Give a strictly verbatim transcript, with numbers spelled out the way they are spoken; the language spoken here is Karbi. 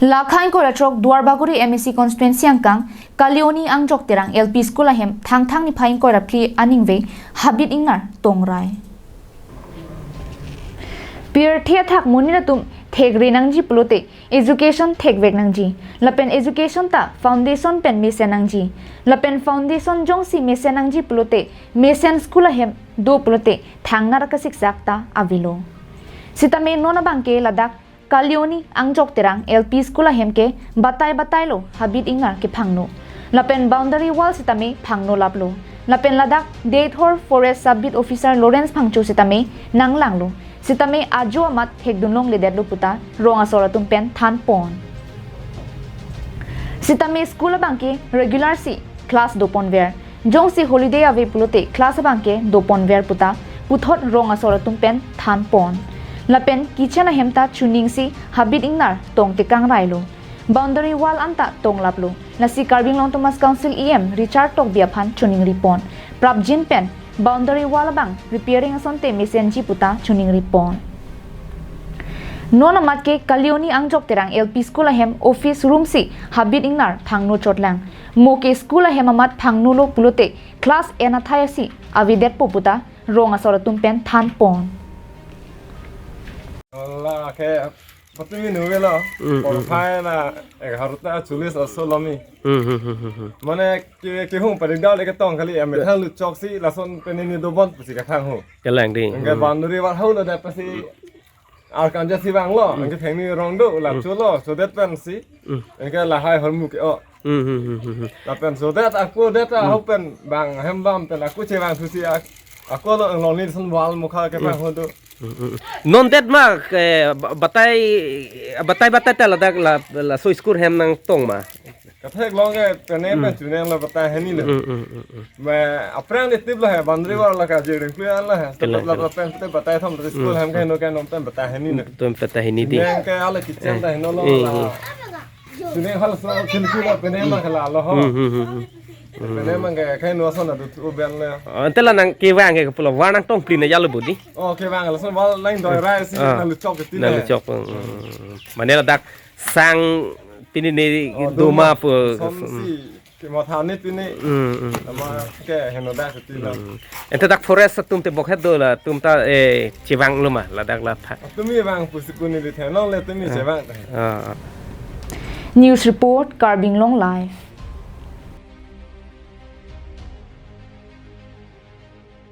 Lakha ingkoi ra throk Duarbagori M A C constituency angkang Kalioni Angjok Terang L P School ahem Thangthang niphai ingkoi ra phli aningve habit ingnar tongrai. Pirthe athak monit atum thekre nangji pulote education thekvek nangji. Lapen education ta foundation pen mesen nangji. Lapen foundation jongsi mesen nangji pulote mesen school ahem do pulote thangnat akasiksak ta avelo. Sitame non abangke ladak Kalioni Angjok Terang L P School ahem ke batai batai lo habit ingnar kephangno. Lapen boundary wall sitame phangno laplo. Lapen ladak Deithor Forest Sub Beat Officer Lawrence Phangcho sitame nanglanglo. Sitame ajo amat thekdun longledetlo puta rong asor atum pen thanpon. Sitame school abangke regular si class doponver. Jongsi holiday ave pulote class abangke doponver puta puthot rong asor atum pen thanpon. Lapen kitchen ahem ta chuningsi habit ingnar tongtekang railo. Boundary wall anta tonglaplo. Lasi Karbi Anglong Autonomous Council E M Richard Tokbi aphan chuningripon. Prapjin pen boundary wall abang repairing asonte mesenji puta chuningripon. Non amat ke Kalioni Angjok Terang L P School ahem office room si habit ingnar phangno chotlang. Mo ke school ahem amat phangnolo pulote class en athai asi avedetpo puta rong asor atum pen thanpon. Ola ke patumi nuvelo. Mm, mm, mm. Porphai na egarota cholish aso lomi. Mm, mm, mm, mm, mm. Mane ke kehung paring dal ke tong kali, amethang luchok si lason penini dobon pusi kathang ho. Kalang ding. Anke, mm, boundary wall haulo dak pasi arkan jasi vanglo. Mm. Anke thengni rong do la, mm, cholo, so that pen si. Mm. Anke lahai hormu ke-o. Hmm, hmm, hmm, hmm, hmm. Lapen so that ako that, hmm, ahok pen bang hem bam pen ako chevang thusi ak-, ako lo lonely son wall mukha ke, hmm, bang hodo. Hmm, hmm, hmm. Non det ma, eh, ba-, batai, batai, batai ta ladak la, laso school hem nangtong ma. Katheklong ke pene, hmm, pen chuning lo batai hini lo. Hmm, hmm, hmm, hmm. Ma aphrang de tip lo he, boundary wall lo ka je ring plu lo he. Kela, la, kela. Pen te batai thom, school, hmm, hem ke, hmm, no ke nom pen batai hini lo. Tum batai hini di. Chuning ke ala kitchen, eh, ta hini lo, eh, la. Hmm. Chuning hal so khilki lo pene ma kala lo ho. Hmm, hmm, hmm, hmm. Pene ma ke khai no son adu thu ben le. Oh, ante la nangkevang ke pulo, wall nangtong plin ya lo budi. Oh, kevang lo son wall nangdoi rai si, ah, nangluchok ke ti le. Nangluchok. Hmm. Mane ladak sang pini ni, oh, doma, doma pu. Son si. Kemathani pini. Hmm, hmm. Nama ke henoda seti la. Hmm. Ante dak forest atum te bokhet do latum ta, eh, chevanglo ma ladak la tha. Tumi vang pusi kuni di thenong le tumi, eh, chevang. Ah, ah. News report, Karbi Anglong Live.